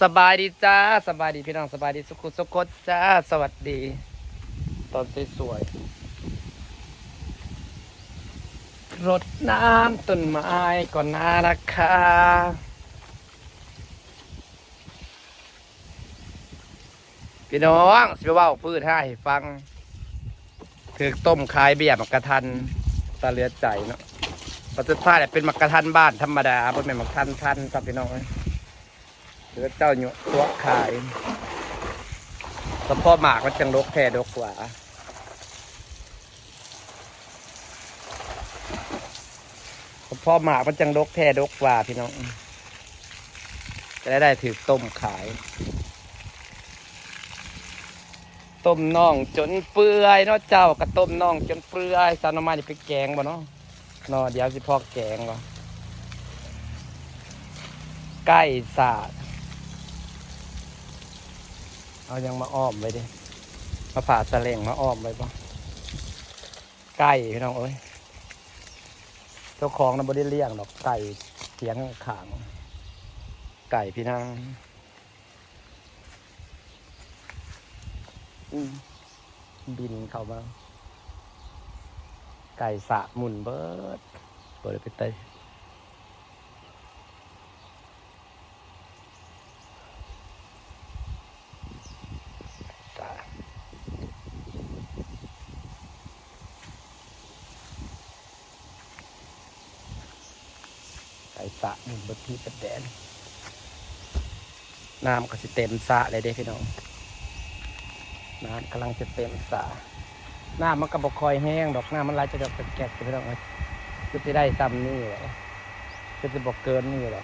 ສະບາຍດີຈ້າ ສະບາຍດີພີ່ນ້ອງ ສະບາຍດີສຸຂຸສຸຄົນຈ້າ ສະຫວັດດີຕອນສວຍໆ ລົດນ້ຳຕົ້ນໄມ້ກໍໜ້າຮັກຄ່າ ພີ່ນ້ອງ ຊິເວົ້າພື້ນຫາໃຫ້ຟັງ ຖືກຕົ້ມຂາຍເບ້ຍໝາກກະທັນ ຕາເຫຼືອໃຈເນາະ ບັດສຸດທ້າຍແລ້ວເປັນໝາກກະທັນບ້ານທຳມະດາ ບໍ່ແມ່ນໝາກທັນພັນ ຊະພີ່ນ້ອງເອີຍ ເຂົາເຈົ້າຍົວະຕົວະຂາຍ ສະເພາະໝາກມັນຈັ່ງດົກແທ້ດົກຫວາ ສະເພາະໝາກມັນຈັ່ງດົກແທ້ດົກຫວາ ພີ່ນ້ອງ ຈະໄດ້ ໄດ້ຖືກຕົ້ມຂາຍ ຕົ້ມໜອງຈົນເປື່ອຍເນາະ ເຈົ້າກໍຕົ້ມໜອງຈົນເປື່ອຍ ຊະໜໍ່ໄມ້ນີ້ໄປແກງບໍ່ເນາະ ເນາະ ດຽວຊິພໍແກງບໍ່ ໄກ່ສາດ ເອົາຫຍັງມາອ້ອມໄວ້ເດ ມາຜ້າສະເຫຼັ່ງມາອ້ອມໄວ້ບໍ່ ໄກ່ພີ່ນ້ອງເອີຍ ເຈົ້າຂອງນະບໍ່ໄດ້ລ້ຽງດອກ ໄກ່ຖຽງຂ້າງ ໄກ່ພີ່ນາງ ອືມ ບິນເຂົ້າມາ ໄກ່ສາກໝຸ່ນເບີດ ບໍ່ໄດ້ໄປໄຕ ສາ ໄປສະນີ້ເບິດທີ່ເບິດແດນ ນ້ຳກໍຊິເຕັມສະແລ້ວເດ້ພີ່ນ້ອງ ນ້ຳກຳລັງຈະເຕັມສະ ນ້ຳມັນກໍບໍ່ຄ່ອຍແຮງດອກ ນ້ຳມັນໄຫຼຈະດອກແກກໆ ພີ່ນ້ອງເອີຍ ຄືຊິໄດ້ຊ່ຳນີ້ແຫຼະ ຄືຊິບໍ່ເກີນນີ້ແຫຼະ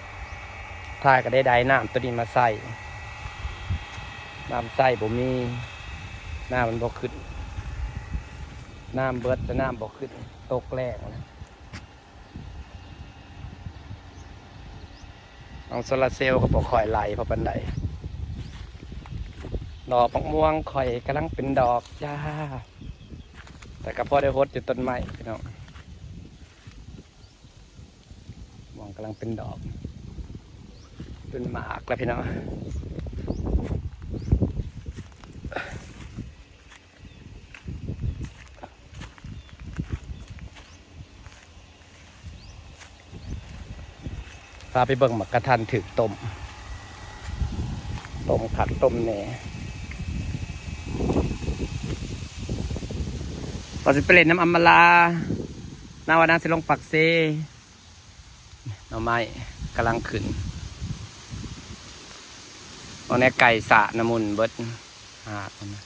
ທ້າຍກໍໄດ້ໄດ້ນ້ຳໂຕນີ້ມາໃສ່ ນ້ຳໃຊ້ບໍ່ມີ ນ້ຳມັນບໍ່ຂຶ້ນ ນ້ຳເບິດແລ້ວນ້ຳບໍ່ຂຶ້ນ ຕົກແລ້ງນະ ນ້ຳໂຊລາເຊວກໍບໍ່ຄ່ອຍໄຫຼພໍປານໃດ ດອກບັກມ່ວງຂ້ອຍກຳລັງເປັນດອກຈ້າ ແຕ່ກໍພໍໄດ້ຫົດຢູ່ຕົ້ນໄມ້ພີ່ນ້ອງ ມ່ວງກຳລັງເປັນດອກ ເປັນໝາກແລ້ວພີ່ນ້ອງ ພາໄປເບິ່ງໝາກກະທັນຖືກຕົ້ມ ຕົ້ມຄັກຕົ້ມແນ່ ວ່າຊິໄປຫຼິ້ນນຳອຳມາລາ ນາງວ່ານາງຊິລົງປາກເຊ ໜໍ່ໄມ້ກຳລັງຂຶ້ນ ເອົາແນວໄກ່ສະນະໝຸ່ນເບິດ ຫາກມັນນະ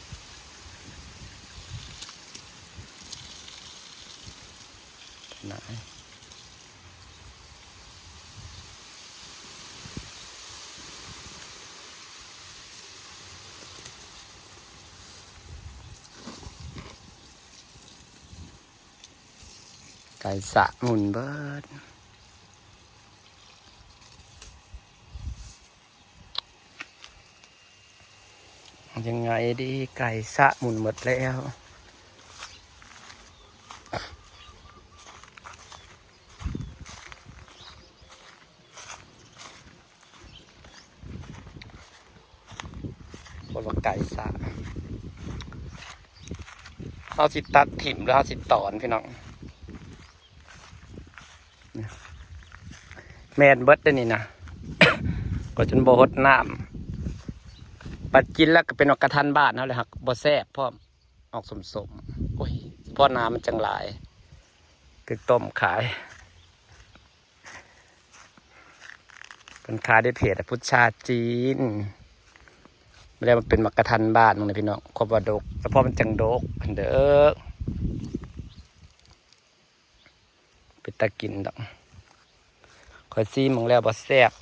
ນະ ໄກ່ສະໝຸ່ນເບິດ ຍັງໄງດີ ໄກ່ສະໝຸ່ນໝົດແລ້ວ ຄົນວ່າໄກ່ສະ ເຮົາຊິຕັດຖິ້ມ ຫຼື ເຮົາຊິຕອນ ພີ່ນ້ອງ ແມ່ນເບິດເດ້ນີ້ນະ ກໍຈົນບໍ່ຫົດນ້ຳ ບັດກິນແລ້ວກໍເປັນອອກກະທັນບ້ານເຮົາແຫຼະ ຫາກບໍ່ແຊບພ້ອມ ອອກສົ້ມໆ ໂອ້ຍ ສະເພາະນ້ຳມັນຈັ່ງຫຼາຍ ຖືກຕົ້ມຂາຍ ເພິ່ນຂາຍໃນເພຈພຸດຊາຈີນ ແລ້ວມັນເປັນໝາກກະທັນບ້ານເບິ່ງເດີພີ່ນ້ອງ ຄວາມວ່າດົກ ສະເພາະມັນຈັ່ງດົກຫັ້ນເດີ ເປັນຕາກິນດອກ ຂ້ອຍຊີມເບິ່ງແລ້ວບໍ່ແຊບ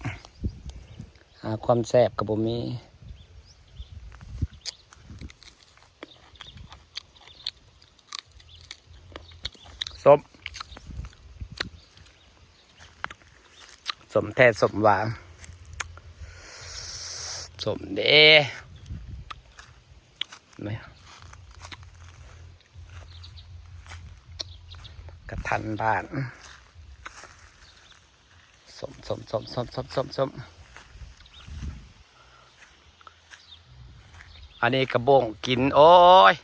ຫາຄວາມແຊບກໍບໍ່ມີ ສົ້ມ ສົ້ມແທ້ສົ້ມຫວານ ສົ້ມເດ້ ນີ້ ກະທັນບ້ານ ສົ້ມໆໆໆໆ ສົ້ມ ສົ້ມ ສົ້ມ ສົ້ມ ສົ້ມ. ອັນນີ້ກະບົ້ງກິນ ໂອ້ຍ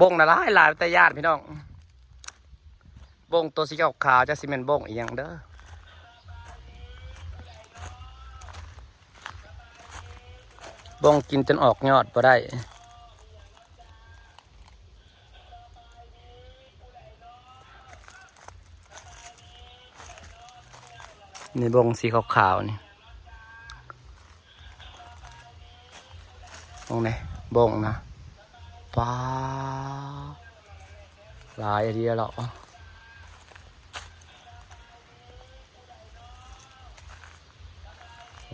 ບົ້ງນະຫຼາຍໆ ແຕ່ຢ້ານພີ່ນ້ອງ. ບົ້ງໂຕສີຂາວໆ ຈັກຊິແມ່ນບົ້ງອີ່ຫຍັງເດີ. ບົ້ງກິນຈົນອອກຍອດບໍ່ໄດ້. ນີ້ບົ້ງສີຂາວໆ ນີ້ ບົ້ງນີ້ ບົ້ງນະ ປາ ຫຼາຍອີ່ຫຼີເນາະ.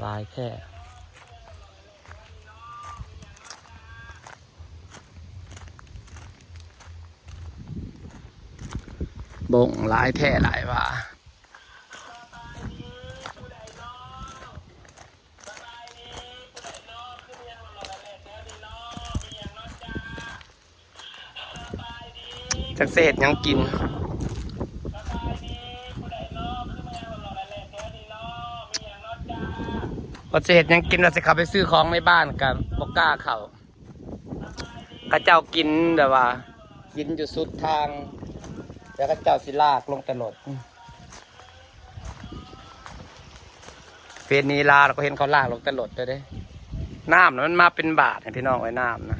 ຫຼາຍແທ້ ບົ້ງຫຼາຍແທ້ຫຼາຍວ່າ. ຈັກຊິເຮັດຫຍັງກິນ ວ່າຊິເຮັດຫຍັງກິນ ວ່າຊິເຂົ້າໄປຊື້ຂອງໃນບ້ານ ກະບໍ່ກ້າເຂົ້າ. ເຂົາເຈົ້າກິນແບບວ່າ ກິນຢູ່ສຸດທາງ ແລ້ວເຂົາເຈົ້າຊິລາກລົງແຕ່ລົດ. ເຟສນີ້ລາວ ເຮົາກໍເຫັນເຂົາລາກລົງແຕ່ລົດເດ້. ນ້ຳນະມັນມາເປັນບາດ ໃຫ້ພີ່ນ້ອງເອີຍ ນ້ຳນະ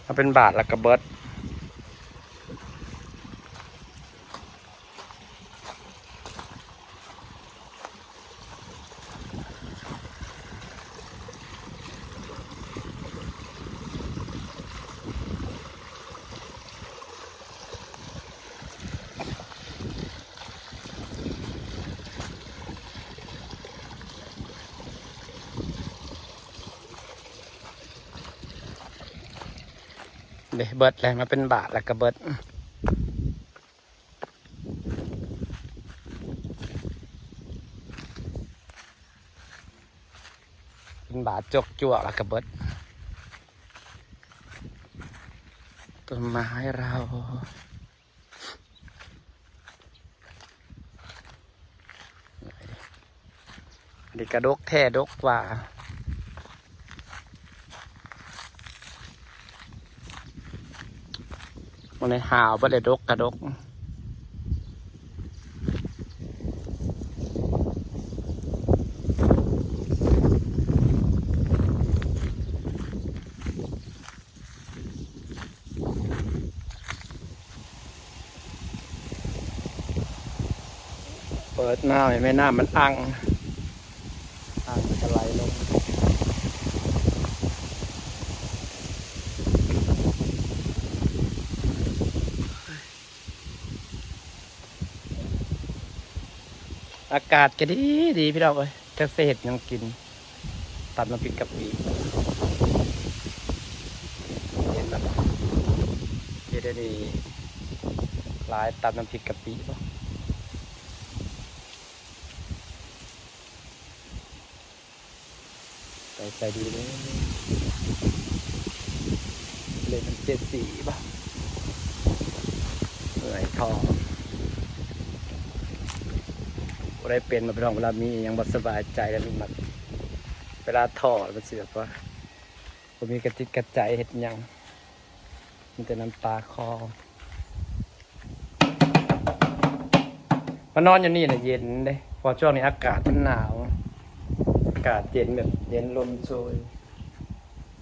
ເອົາເປັນບາດແລ້ວກໍເບິດ. ເດ້ ເບິດແລ້ວ ມາເປັນບາດແລ້ວກໍເບິດ ເປັນບາດຈົກຈວກແລ້ວກໍເບິດ ຕົ້ນໄມ້ເຮົາ. ອັນນີ້ກະດົກແທ້ດົກວ່າ ມັນໄດ້ຫາວເບິດເລີຍ ດົກກະດົກ. ເປີດນ້ຳໃຫ້ແມ່ນ້ຳມັນອັ່ງ ອັ່ງແລ້ວກໍໄຫຼລົງ. ອາກາດກໍດີດີ ພີ່ນ້ອງເອີຍ ຈັກຊິເຮັດຫຍັງກິນ ຕຳນ້ຳພລິກກະປິ ເຫັນແລ້ວ ເຮັດອັນນີ້ຫຼາຍ ຕຳນ້ຳພລິກກະປິບໍ ໃສ່ໃສ່ດີເດີ ເລກມັນເຈັດສີ່ບໍ ເມື່ອຍທ້ອງ ບໍ່ໄດ້ເປັນມາ ພີ່ນ້ອງ ເວລາມີອີ່ຫຍັງບໍ່ສະບາຍໃຈແລ້ວມັນມັກ ເວລາທໍ້ແລ້ວມັນຊິແບບວ່າ ບໍ່ມີກະຈິດກະໃຈເຮັດຫຍັງ ມີແຕ່ນ້ຳຕາຄໍ. ມານອນຢູ່ນີ້ນະເຢັນເດ້ ເພາະວ່າຊ່ວງນີ້ອາກາດມັນໜາວ ອາກາດເຢັນແບບເຢັນລົມໂຊຍ.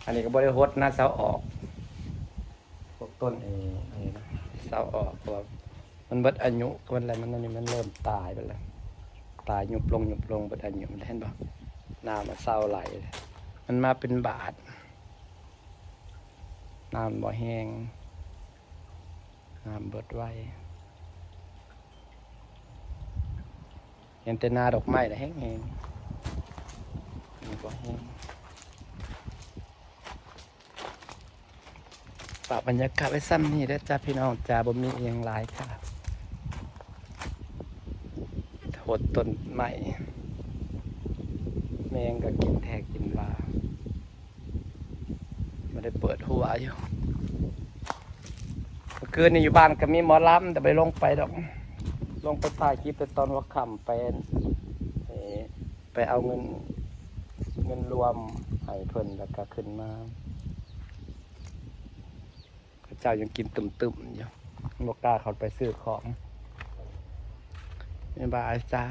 ອັນນີ້ກໍບໍ່ໄດ້ຫົດນະ ເຊົາອອກ ພວກຕົ້ນເອ ອັນນີ້ນະ ເຊົາອອກ ເພາະວ່າມັນເບິດອາຍຸມັນແລ້ວ ມັນອັນນີ້ມັນເລີ່ມຕາຍໄປແລ້ວ ຕາຍຍຸບລົງ ຍຸບລົງ ເບິດອາຍຸມັນ ເຫັນບໍ່ ນ້ຳມັນເຊົາໄຫຼ ມັນມາເປັນບາດ. ນ້ຳບໍ່ແຮງ ນ້ຳເບິດໄວ ເຫັນແຕ່ໜ້າດອກໄມ້ລະແຮງໆ ນີ້ບໍ່ແຮງ. ຝາກບັນຍາກາດໄວ້ຊ່ຳນີ້ເດີຈ້າ ພີ່ນ້ອງຈ້າ ບໍ່ມີອີ່ຫຍັງຫຼາຍຄ່ະ ຫົດຕົ້ນໄມ້ ແມງກໍກິນແທ້ກິນວ່າ. ບໍ່ໄດ້ເປີດຫົວຢູ່ ເມື່ອຄືນນີ້ຢູ່ບ້ານກໍມີໝໍລຳ ແຕ່ບໍ່ໄດ້ລົງໄປດອກ ລົງໄປຖ່າຍຄລິບແຕ່ຕອນຫົວຄ່ຳ ໄປ ເອີ ໄປເອົາເງິນ ເງິນລວມໃຫ້ເພິ່ນ ແລ້ວກໍຂຶ້ນມາ. ເຂົາເຈົ້າຍັງກິນຕຶ້ມໆຢູ່ ບໍ່ກ້າເຂົ້າໄປຊື້ຂອງ. ບາຍບາຍຈ້າ.